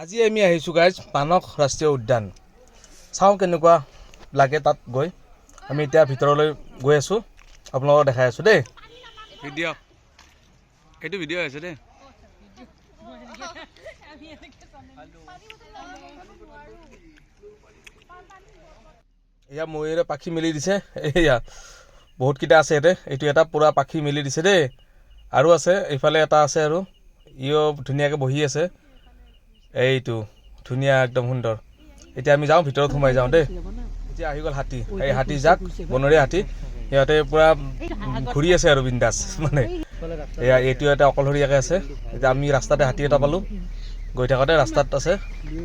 আজি আমি আহিছোঁ গাইজ মানস ৰাষ্ট্ৰীয় উদ্যান। চাওঁ কেনেকুৱা লাগে তাত গৈ। আমি এতিয়া ভিতৰলৈ গৈ আছোঁ, আপোনালোকক দেখাই আছোঁ দেই। ভিডিঅ' এইটো ভিডিঅ' আছে দেই। এয়া ময়ূৰে পাখি মেলি দিছে। এয়া বহুতকেইটা আছে ইয়াতে। এইটো এটা পূৰা পাখি মেলি দিছে দেই। আৰু আছে এইফালে এটা আছে, আৰু ইও ধুনীয়াকৈ বহি আছে। এইটো ধুনীয়া, একদম সুন্দৰ। এতিয়া আমি যাওঁ, ভিতৰত সোমাই যাওঁ দেই। এতিয়া আহি গ'ল হাতী। এই হাতী জাক, বনৰীয়া হাতী, সিহঁতে পূৰা ঘূৰি আছে আৰু বিন্দাছ মানে। এয়া এইটো এটা অকলশৰীয়াকৈ আছে। এতিয়া আমি ৰাস্তাতে হাতী এটা পালোঁ, গৈ থাকোঁতে ৰাস্তাত আছে।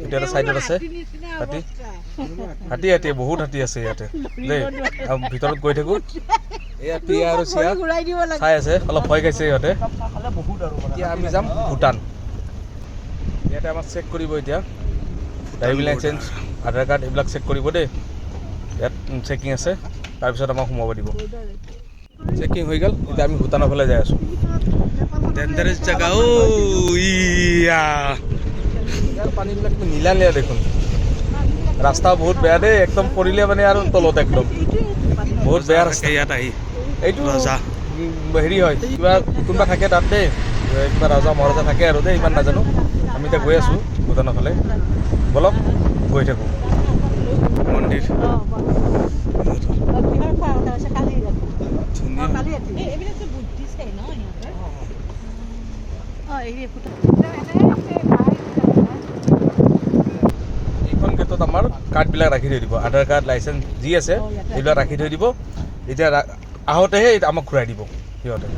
এইটো এটা ছাইডত আছে হাতী। হাতী হাতী বহুত হাতী আছে ইয়াতে দেই। আৰু ভিতৰত গৈ থাকোঁ। এয়া প্ৰিয়া আৰু চিয়া চাই আছে, অলপ ভয় খাইছে সিহঁতে। এতিয়া আমি যাম ভূটান। ইয়াতে আমাক চেক কৰিব এতিয়া, ড্ৰাইভিং লাইচেঞ্চ, আধাৰ কাৰ্ড এইবিলাক চেক কৰিব দেই। ইয়াত চেকিং আছে, তাৰপিছত আমাক সোমাব দিব। চেকিং হৈ গ'ল, এতিয়া আমি ভূটানৰ ফালে যাই আছোঁ। ডেঞ্জাৰাছ জেগা অ' ইয়া। ইয়াৰ পানীবিলাক কিবা নীলা নীলা দেখোন। ৰাস্তা বহুত বেয়া দেই, একদম পৰিলে মানে আৰু তলত একদম বহুত বেয়া ৰাস্তা। ইয়াত আহি এইটো ৰজা। হেৰি হয়, কিবা কোনোবা থাকে তাত দেই, কিবা ৰজা মহাৰজা থাকে আৰু দেই, ইমান নাজানো। আমি এতিয়া গৈ আছোঁ ভূটানৰ ফালে, ব'লক গৈ থাকোঁ। মন্দিৰ ধুনীয়া। এইখন গেটত আমাৰ কাৰ্ডবিলাক ৰাখি থৈ দিব, আধাৰ কাৰ্ড, লাইচেঞ্চ যি আছে এইবিলাক ৰাখি থৈ দিব। এতিয়া আহোঁতেহে আমাক ঘূৰাই দিব সিহঁতে।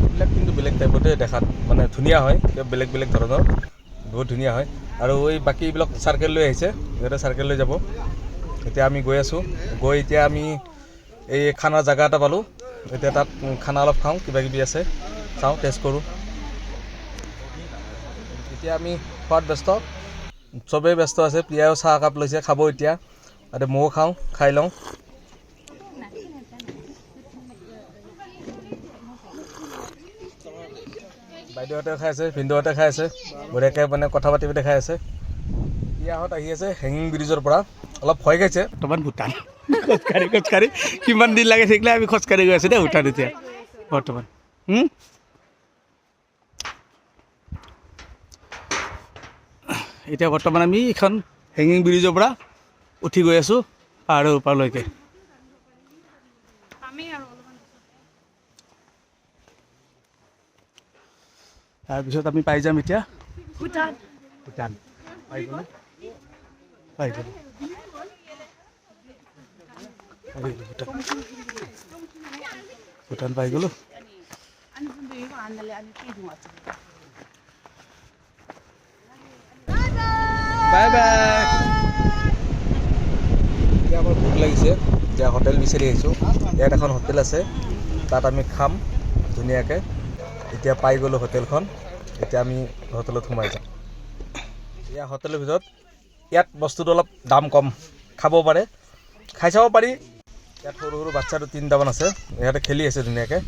এইবিলাক কিন্তু বেলেগ টাইপতে দেখাত মানে ধুনীয়া হয়, কিবা বেলেগ বেলেগ ধৰণৰ, বহুত ধুনীয়া হয়। আৰু এই বাকী এইবিলাক চাৰ্কেল লৈ আহিছে, সিহঁতে চাৰ্কেল লৈ যাব। এতিয়া আমি গৈ আছোঁ, গৈ এতিয়া আমি এই খানাৰ জেগা এটা পালোঁ। এতিয়া তাত খানা অলপ খাওঁ, কিবা কিবি আছে চাওঁ, টেষ্ট কৰোঁ। এতিয়া আমি খোৱাত ব্যস্ত, চবেই ব্যস্ত আছে। প্ৰিয়াও চাহ একাপ লৈছে, খাব এতিয়া। আৰু ময়ো খাওঁ, খাই লওঁ। বাইদেউহঁতে খাই আছে, ভিনদেউহঁতে খাই আছে, বঢ়িয়াকৈ মানে কথা পাতি পাতি খাই আছে। প্ৰিয়াহঁত আহি আছে হেঙিং ব্ৰিজৰ পৰা, অলপ ভয় খাইছে। বৰ্তমান ভূটান খোজকাঢ়ি খোজকাঢ়ি কিমান দিন লাগে ঠিক নাই, আমি খোজকাঢ়ি গৈ আছোঁ দেই ভূটান এতিয়া বৰ্তমান। এতিয়া বৰ্তমান আমি এইখন হেঙিং ব্ৰিজৰ পৰা উঠি গৈ আছোঁ পাহাৰৰ ওপৰলৈকে। তাৰপিছত আমি পাই যাম এতিয়া ভূটান। ভূটান পাই গ'লো, পাই গ'লো, পাই গ'লো ভূটান, ভূটান পাই গ'লো। Bye bye. এতিয়া আমাৰ ভোক লাগিছে, এতিয়া হোটেল বিচাৰি আহিছোঁ। ইয়াত এখন হোটেল আছে, তাত আমি খাম ধুনীয়াকৈ। এতিয়া পাই গ'লোঁ হোটেলখন, এতিয়া আমি হোটেলত সোমাই যাম। এয়া হোটেলৰ ভিতৰত ইয়াত বস্তুটো অলপ দাম কম, খাব পাৰে, খাই চাব পাৰি। ইয়াত সৰু সৰু বাচ্ছাটো তিনিটামান আছে, ইহঁতে খেলি আছে ধুনীয়াকৈ।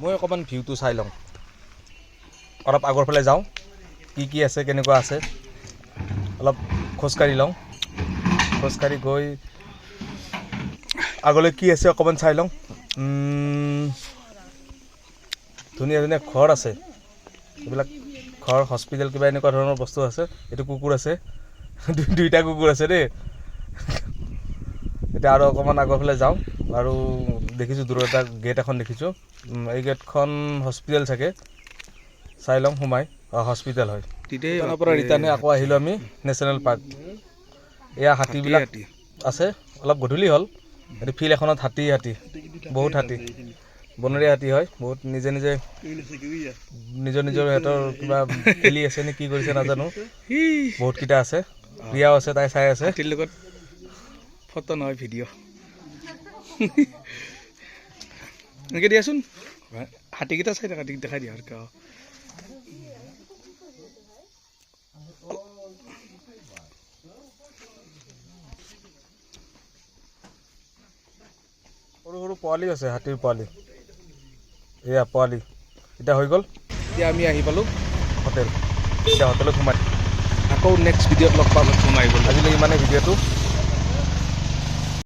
মই অকণমান ভিউটো চাই লওঁ, অলপ আগৰ ফালে যাওঁ, কি কি আছে কেনেকুৱা আছে অলপ খোজকাঢ়ি লওঁ। খোজকাঢ়ি গৈ আগলৈ কি আছে অকণমান চাই লওঁ। ধুনীয়া ধুনীয়া ঘৰ আছে, এইবিলাক ঘৰ, হস্পিটেল কিবা এনেকুৱা ধৰণৰ বস্তু আছে। এইটো কুকুৰ আছে, দুইটা কুকুৰ আছে দেই। এতিয়া আৰু অকণমান আগৰ ফালে যাওঁ, আৰু দেখিছোঁ দূৰত এটা গেট এখন দেখিছোঁ। এই গেটখন হস্পিটেল চাগে, চাই লওঁ সোমাই। হস্পিটেল হয়। ভূটানৰ পৰা ৰিটাৰ্ণ হৈ আকৌ আহিলোঁ আমি নেশ্যনেল পাৰ্ক। এয়া হাতীবিলাক আছে, অলপ গধূলি হ'ল। এইটো ফিল্ড এখনত হাতী, হাতী বহুত হাতী, বনৰীয়া হাতী হয় বহুত। নিজে নিজে নিজৰ নিজৰ সিহঁতৰ কিবা খেলি আছে নে কি কৰিছে নাজানো। বহুতকেইটা আছে, প্ৰিয়াও আছে, তাই চাই আছে। হাতীৰ লগত ফটো নহয় ভিডিঅ' এনেকৈ দিয়াচোন, হাতীকেইটা চাই থাকা, হাতীক দেখাই দিয়া আৰু। সৰু সৰু পোৱালি আছে, হাতীৰ পোৱালি। এয়া পোৱালি। এতিয়া হৈ গ'ল। এতিয়া আমি আহি পালোঁ হোটেল। এতিয়া হোটেলত সোমাই আকৌ নেক্সট ভিডিঅ'ত লগ পাম। সোমাই গ'ল। আজিলৈ ইমানে ভিডিঅ'টো।